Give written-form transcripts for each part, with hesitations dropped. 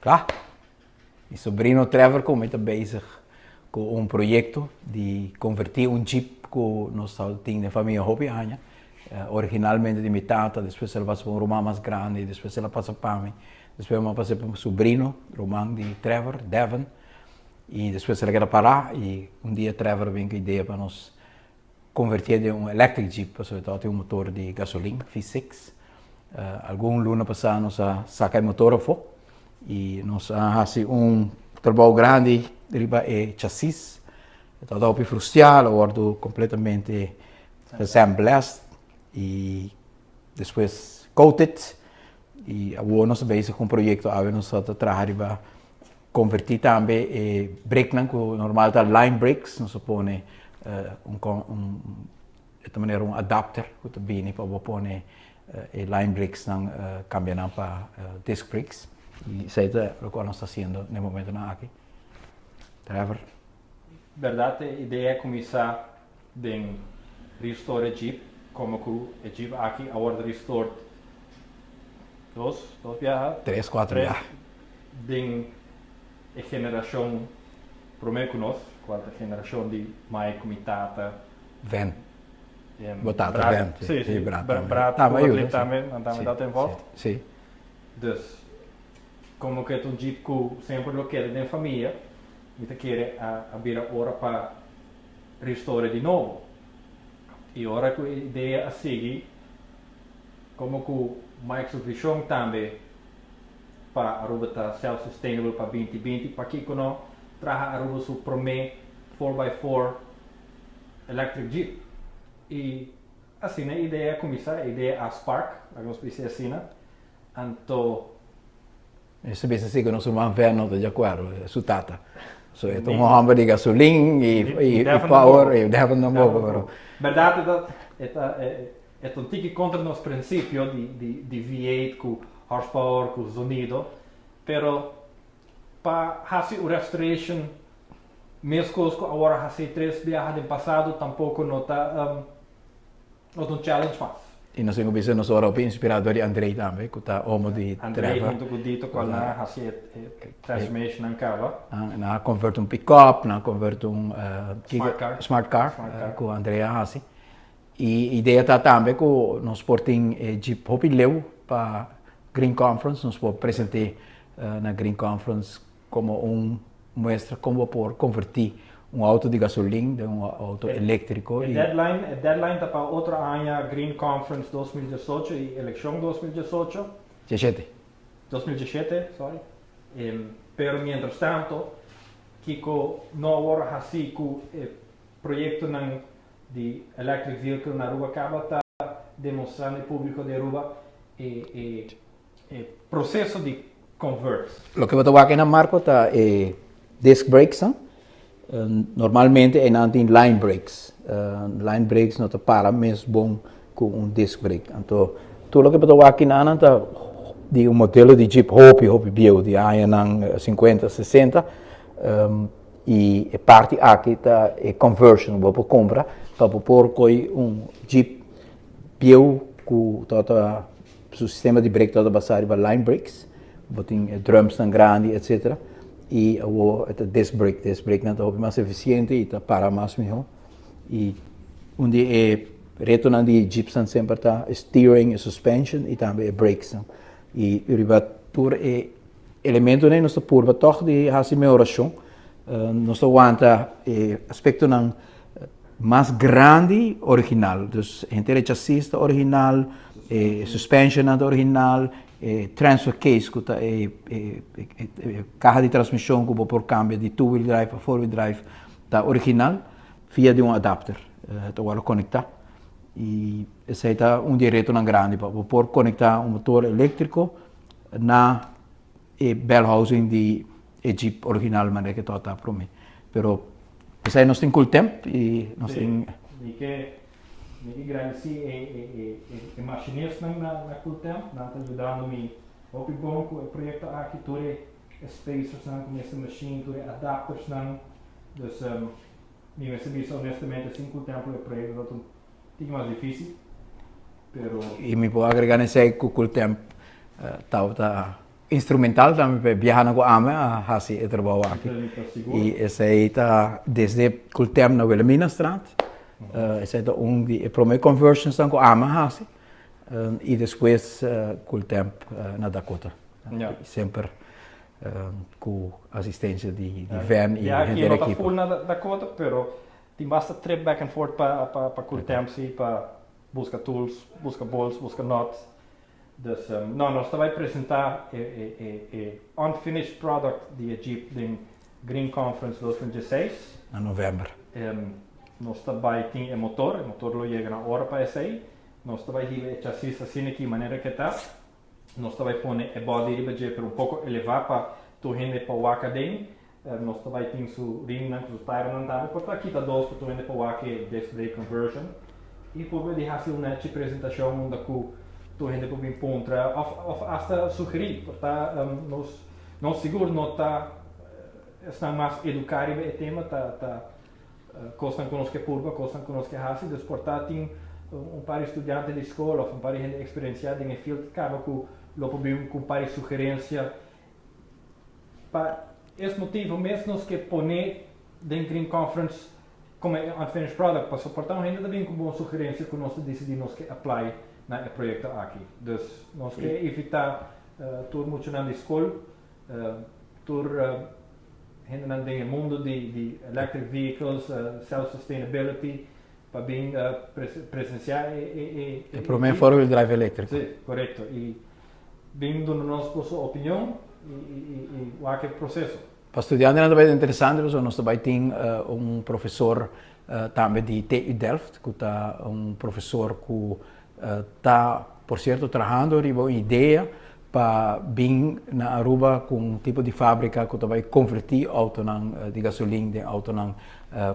Kla. Mi sobrino Trevor ku mi ta bezig ku un proyekto di konvertí un jeep ku nos tin den famia hopi aña. Originalmente di mi tata, despues el a pasa pa un ruman mas grandi, despues el a pasa pa mi, despues mi a pasa pa mi sobrino, ruman di Trevor, Devon, i despues el a keda pará i un dia Trevor a bin ku idea pa nos konvertié den un electric jeep pasobra e tabata tin un motor di gasolin, V6. Algun luna pasá nos a saka e motor afó i nos a hasi un trabou grandi riba e chasis. E tabata hopi frustiá, el a wòrdu kompletamente sandblast i despues coated i awor nos ta bezig ku un proyekto awe nos ta traha riba Converti tambe e brakenan cu normal ta line brakes, nos a pone un un esta manera un adapter cu ta bini pa bo pone e line brakesnan cambia nan pa disc brakes y esey ta locual nos ta haciendo na e momentonan aki. Trevor. Berdad e idea a cuminsa den restore e jeep como cu e jeep aki a wordo restored dos dos biaha? Tres cuatro biaha. Den e generacion prome cu nos, cual ta generacion di mai cu mi tata. Ven. Bo tata Ven. Si, si. Brad cu Orlin tambe, nan tambe tabata involved. Si. Dus, como cu e ta un jeep cu semper lo keda den famia, mi ta kere a bira ora pa restore di nobo. Y ora cu e idea a sigui, como cu Mike su vision tambe pa Aruba ta self sustainable pa 2020, pakico no traha Aruba su prome four by four electric jeep? Y asina e idea a cuminsa, e idea a spark, laga nos bisa asina, anto. Mester bisa si ku nos ruman Vernon ta di akuerdo, su tata. So e ta un hòmber di gasolin i power i Devon tampoco pero. Bèrdat e ta e ta e ta un tiki kontra nos prinsipio di di V8 ku horsepower ku zonido pero pa hasi un restoration meskos ku awor a hasi tres biaha den pasado tampoko no ta No ta un challenge mas. I nos tin ku bisa nos ora hopi inspirá dor di Andrei tambe ku ta omo di Trevor. Andrei huntu ku Dito kual nan a hasi e transformation nan kaba. Nan a convert un pick-up, nan a convert un Smart car. Smart car ku Andrei a hasi. I idea ta tambe ku nos por tin e jeep hopi leu pa Green Conference, nos por present'é na Green Conference Como un muestra con bo por converti un auto di gasolin den un auto electrico. E deadline, e deadline ta pa otro aña Green Conference 2018 y eleccion 2018. Diesshete. 2017, sorry. Pero mientras tanto, kico no awor a haci cu e proyectonan di electric vehicle na Aruba caba ta demostra na e publico di Aruba e e E proceso di convert. Loke bo ta wak einan Marco ta e disc brakes nan. Normalmente einan tin line brakes. Line brakes no ta para mes bon ku un disc brake. Anto tur loke bo ta wak einan ta di un modelo di jeep hopi hopi bieu di añanan 50, 60 i e parti aki ta e conversion ku bo por kumpra pa bo por koi un jeep bieu ku tabata Su sistema di brake tabata basá riba line brakes, bo tin e drumsnan grandi etcetera i awor e ta disc brake, disc brakenan ta hopi mas efisiente i ta para mas mihó i un di e retonan di jeepsnan semper ta e steering, e suspension i tambe e brakesnan i riba tur e elementonan nos ta purba tòg di hasi mehorashon, nos ta wanta e aspektonan mas grandi original, dus henter e chasis ta original, e suspensionnan ta original, e transfer case ku ta e kaha di transmishon ku bo por kambia di two wheel drive pa four wheel drive ta original via di un adapter ta wòrdu konektá i esei ta un di e retonan grandi pa bo por konektá un motor eléktriko na e bell housing di e jeep original manera ke tabata promé pero Esei nos tin kul temp i nos tin. Mi ke mi ke gradisí e e e machinisnan na na kul temp nan ta yudando mi hopi bon ku e proyekto aki tur e e spacersnan ku mester machine tur e adaptersnan dus mi mester bisa honestamente sin kul temp e proyekto ta un tiki mas difisil pero. I mi por agrega na esei ku kul temp tabata. Instrumental tambe pa e biahanan ku ami a hasi e trabou aki. I esei ta desde Kultem na Wilhelminastraat. Esei ta un di e promé conversionsnan ku ami a hasi i despues Kultemp na Dakota. Semper ku asistensia di Van i henter ekipo. Ya aki no ta full na Dakota pero tin basta trip back and forth pa Kultemp si pa buska tools, buska bolts, buska nuts. Dus no, nos ta bai presenta e unfinished product di e Jeep den Green Conference 2016. Na november. Nos ta bai tin e motor, e motor lo yega na ora pa esei. Nos ta bai hiba e chassis asina aki manera ke ta. Nos ta bai pone e body riba dje pero un poko eleva pa tur hende por wak aden. Nos ta bai tin su rimnan ku su tairanan tambe por ta kita dos pa tur hende por wak e disc brake conversion i por bai di hasi un nechi presentashon unda ku tur hende por bin puntra òf òf asta sugerí. Por ta nos nos sigur no ta esnan mas eduká riba e tema ta ta kosnan ku nos ke purba, kosnan ku nos ke hasi. Dus por ta tin un par di studiante di skol òf un par di hende eksperensiá den e field kaba ku lo por bin ku un par di sugerensia. Pa es motivo mes nos ke pone den Green Conference como e unfinished product pasobra por ta un hende ta bin cu bon sugerencia cu nos ta dicidi nos ke apply na e proyecto aki. Dus nos ke invita tur muchanan di school, tur hendenan den e mundo di electric vehicles, self sustainability pa bin presencia e. E prome four wheel drive electrico. Si, corecto. Y Bin duna nos boso opinion i wak e proseso. Pa studiantenan ta bai interesante pasobra nos ta bai tin un profesor tambe di TU Delft ku ta un profesor ku ta por sierto trahando riba un idea pa bin na Aruba ku un tipo di fabrika ku ta bai konvertí outonan di gasolin den outonan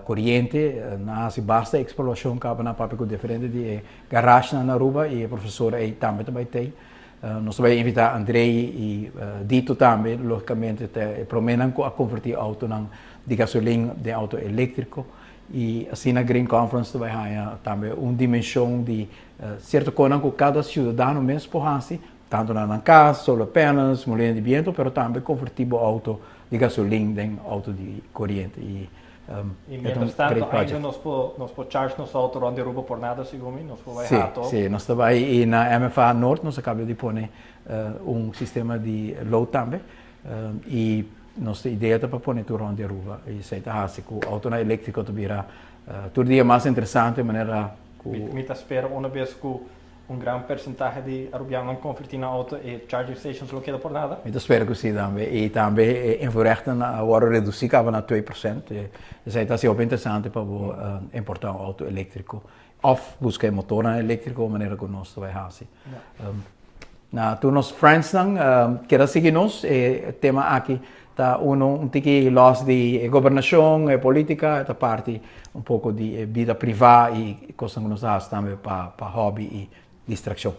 koriente. Nan a hasi basta eksplorashon kaba nan papia ku diferente di e Garashnan na Aruba y e profesor ey tambe ta bay tey. Nos ta bay invita Andrey y Dito tambe, logicamente ta e promenan cu a converti autonan di gasolin den auto electrico y asina Green Conference ta bay haya tambe un dimension di cierto conan cu cada ciudadano mes por haci, tanto na nan cas, solar panels, molina di biento, pero tambe converti bo auto di gasolin den auto di coriente y Y mientras tanto ainda nos por nos por charge nos auto rond di Aruba por nada segun mi, nos por bai hato. Sí, sí, nos ta bai y na MFA Noord nos a caba di pone un sistema di load tambe y nos idea ta pa pone tur rond di Aruba y esey ta haci cu autonan electrico ta bira tur dia mas interesante manera cu. Mi ta spera una bes cu Un gran persentahe di Arubianonan konvertí na outo e charging stations lo keda por nada? Mi ta spera ku si tambe. I tambe e invoerrechten a wòrdu redusí kaba na 2%. Esei ta hasi hopi interesante pa bo importá un outo eléktriko òf buska e motornan eléktriko manera ku nos ta bai hasi. Na tur nos friendsnan keda sigui nos. E tema aki ta uno un tiki lòs di e gobernashon, e politika, e ta parti un poko di e bida privá i kosnan ku nos ta hasi tambe pa hòbi i distrakshon.